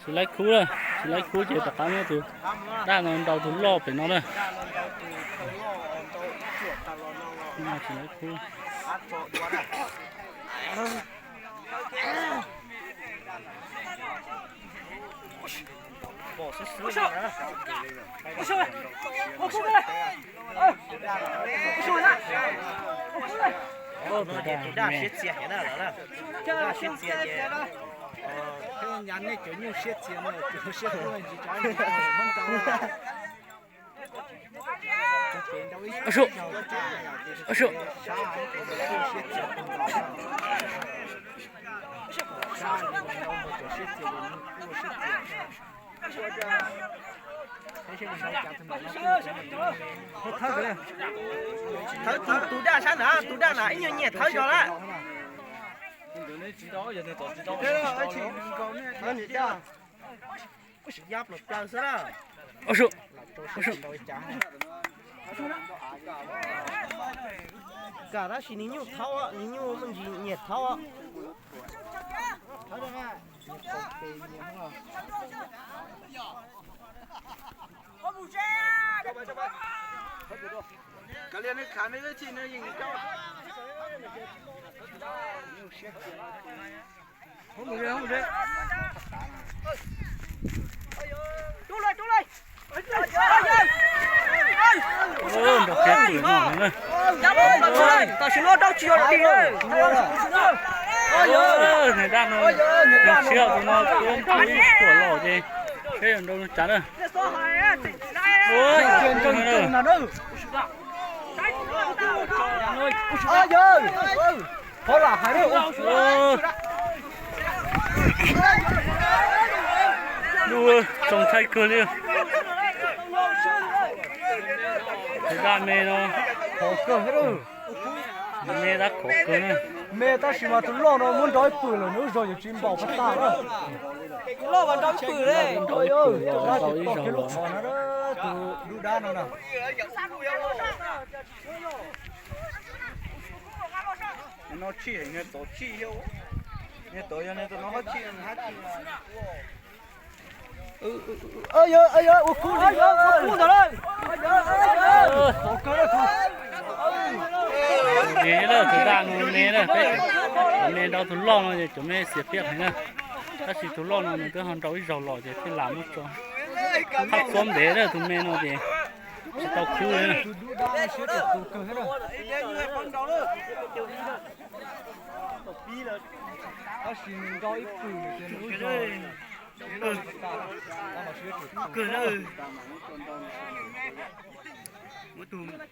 Tsis laib khub lawm, tsis laib khub ces rov qab muab tus daj no nrau tus loj pem no na. Tsis laib khub. Tus daj siab txias heev na lawm na. Tus daj siab txias ces, ov, nyav nej cov nyuj siab txias no, siab txias muab nrau. Thawb tus daj sab na, tus daj na ib nyuag nyiam thawb zog lawm. Kam tab sis nws nyuj thaub, nws nyuj me ntsis nyiam thaub. Nrau khiav pwm no na. Tam sim no rau tsis yog tim. Nws daj no, nws siab tus no twb nrau ib tuam los ces saib yuav nrau tsav na. Lub txoo thaij kawg li. Tus daj me no, me dab khov kawg na. Me tab sis mas tus loj no muab nrau ib pwm lawm nws lub zog yuav tsis npaum pas tas na. Tus loj mas nrau ib pwm li. Nrau ib pwm los nrau ib zaug los. Tus dub dab no na. Nws no tshij heev, nws txov tshij thiab. Nws txov yog nws tus no hab tshij, nws hab tshij. Ua kub ntag lauj. Tus me lawm, tus daj no me lawm, peb cov me nrau tus loj no ces cov me xiam piaj heev na. Tab sis tus loj no nws twb ho nrau ib zaug los ces thiaj lam muab tso. Hab txob ntev lawm, tus me no ces tsis tau khub li na. Tab sis nws nrau ib pwm ces nws lub zog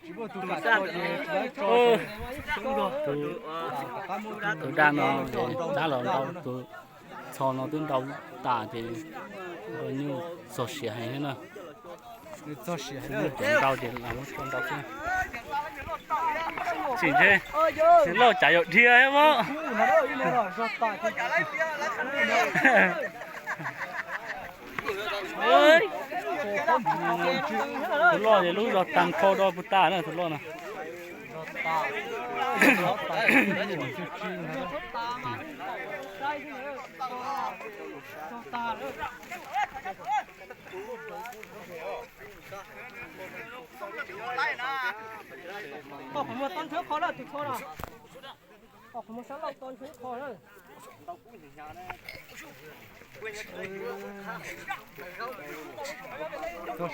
tsis muaj tus kam tso ces tsis tau tso. Tus daj no dab los nrau, tus txho no twb nrau tas ces nrau nyuj txog siav heev thiab na. Nws txog siav heev, nrau ces lam muab tso nrau xwb. Tsis ntshe nws loj cas yuav dhia thiab mas. Tus loj ces lub zog tag nrho rau puag ta na, tus loj na. Qhov muag tau nrhiav qhov lawm tus txho na. Qhov muag sab laug tau nrhiav qhov lawm. Tus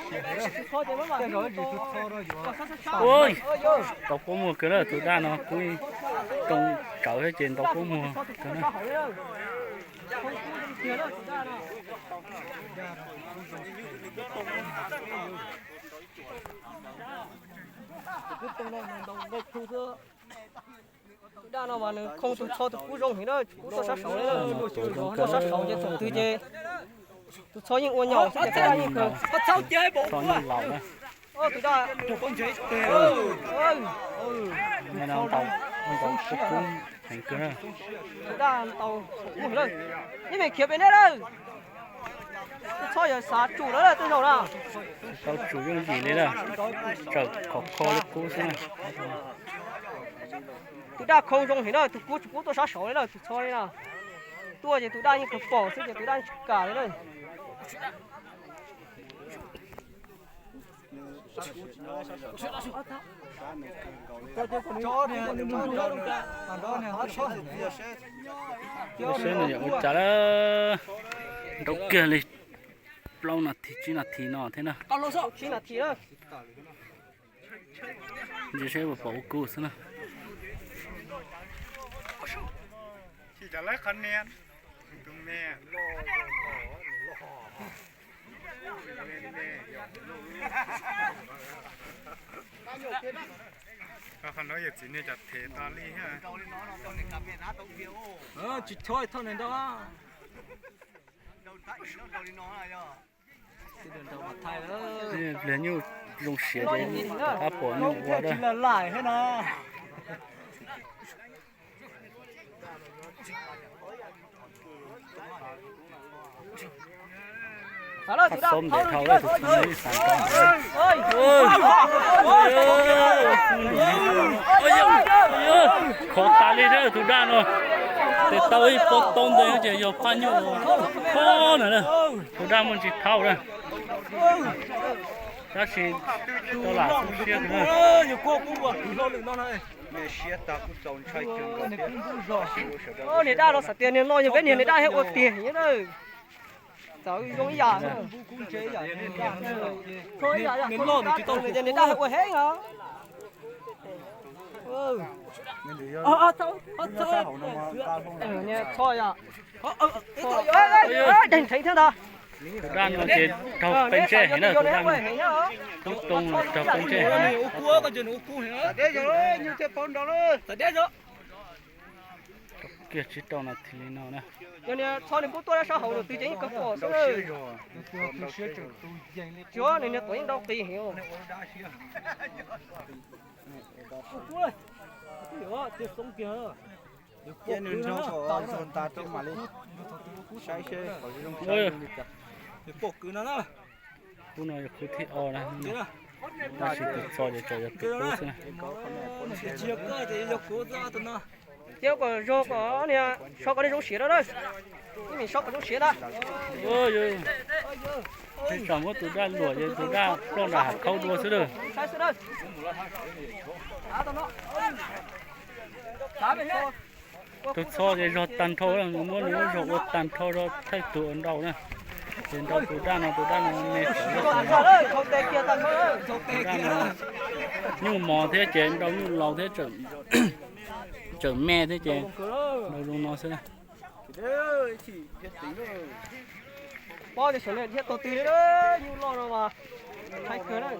txho ces muab mam tus txho rau yuav. Ui, tau kua muag kawg lawm, tus daj no kub rooj tsawv thiab ces ntau kua muag kawg na. Tus daj no mas nws khoo tus txho tus kub zoo heev na, tsis pub tuaj sab saud li na. Tuaj sab saud ces thaum twg ces tus txho yeej ua nyaum xwb ces tus daj yeej kawg. Tus daj, tus txho ntaus kub heev kawg na. Tus daj ntaus kub heev lawm. Ib me khiav pem nej lawm. Tus txho yawg xav tsum lawm lawm tej zaum na. Tau tsum yooj yim li lawm. Tsawm khov kho li kub xwb na. Tus daj khoo zoo heev na, tus kub tsis pub tuaj sab saud li na, tus txho li na. Tuaj ces tus daj yeej kawg pom xwb ces tus daj tsis kam li na. Saib nws yuav ua cas lawm. Nrau kiag li plaub nas this tsib nas this no thiab na. Ntsia saib puas pom ua kub xwb na. Qhov no yog txiv neej cov thev tau li thiab. Tsis chob thauj nws nrau. Pliag nyuj zoo siav ces rov qab pom nyuj ua dab. Xob ntev dhau lawm tus txiv neej xav nrau. Khov tas li thiab tus daj no. Tes tau ib pob toob ntawd ces yog phaj nyuj khob na. Tus daj muaj ntsis thauj na. Tab sis tau lam xub siab kawg na. Niag daj no xav tias niag no yog peb niag, niag daj thiaj ua tiag nyob na. Txawv zoo ib yam. Niag daj thiaj ua heev os. Niag txho yom. Deeg theev thiab ntag. Tus daj no ces raug qe ntsej heev na, tus daj no tub too raug qe ntsej heev na. Kiag tsib rau nas this li no na. Yog niag txho nws pub tuaj sab hauv tus twg ces yeej kawg pom xwb. Tsis, nws niag tuam yeej nrau qis heev. Cia nws nrau kom zog tas ces mam li saib seb qhov zoo li cas. Kub no yog kub thib ob na, tab sis tus txho ces tseem yog tus qub xwb na. Cia kom zog kom niag so kom niag zoo siav rau na. Ib me so kom zoo siav ntag. Tsis txawm muab tus daj luam ces tus daj ploj nram hav khaub dua xwb lawm. Tus txho ces zog tag nrho, nws muab nws lub zog ua tag nrho rau thawj tug ua nrau na. Ces nrau tus daj no, tus daj no me tawv. Tus daj no nyuj mos thiab ces nrau nyuj laus thiab, tseem me thiab ces nrau zoo no xwb na. Pob tias xyov nws thiaj tau twg li, nyuj loj no mas hais kawg na.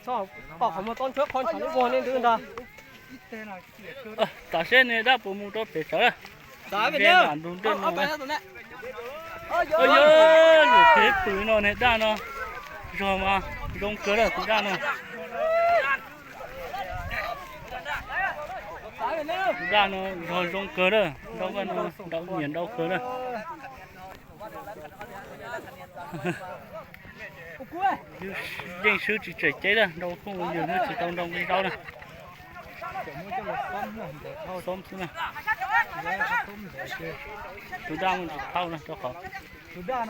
Txhob pom qhov muag tob ntsuab qhov ntshav lub vog nej ntwd ntag. Tam seb nws daj puas mus rau pem tsawv. Lam ntug nroj no. Yog lwm pem pwm no niag daj no, zog mas zoo kawg lawm tus daj no. Daj no zog zoo kawg lawm, nrau no nrau nyiam nrau kawg lawm. Yeej swb tsis tseem ceeb lawm, nrau kub yug twb tsis tau nrau nqi zaub na. Xoob xwb na. Tus daj muaj ntsis thaub na rau qhov. Tus daj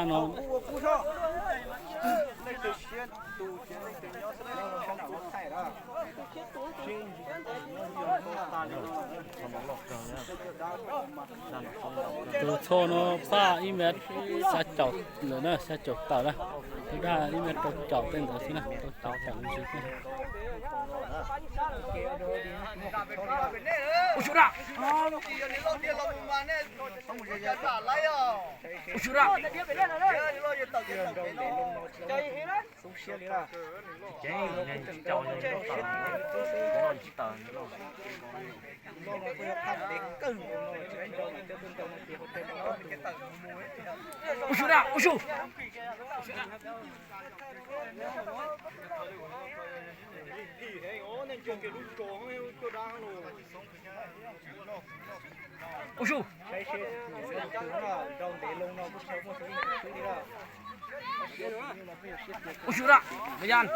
no. Tus txho no paj ib mev xya caum lawm na, xya caum tawm na. Tus daj ib mev rau caum tej ntawd xwb na, rau caum tawm ntsis xwb. Ua su da, ua su. Ua su. Ua su da, Maj Yaj.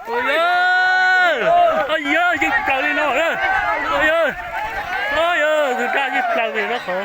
Ua yawg, ua yawg, yeej plaws li no na. Ua yawg, ua yawg, tus raj yeej plaws li no qhov.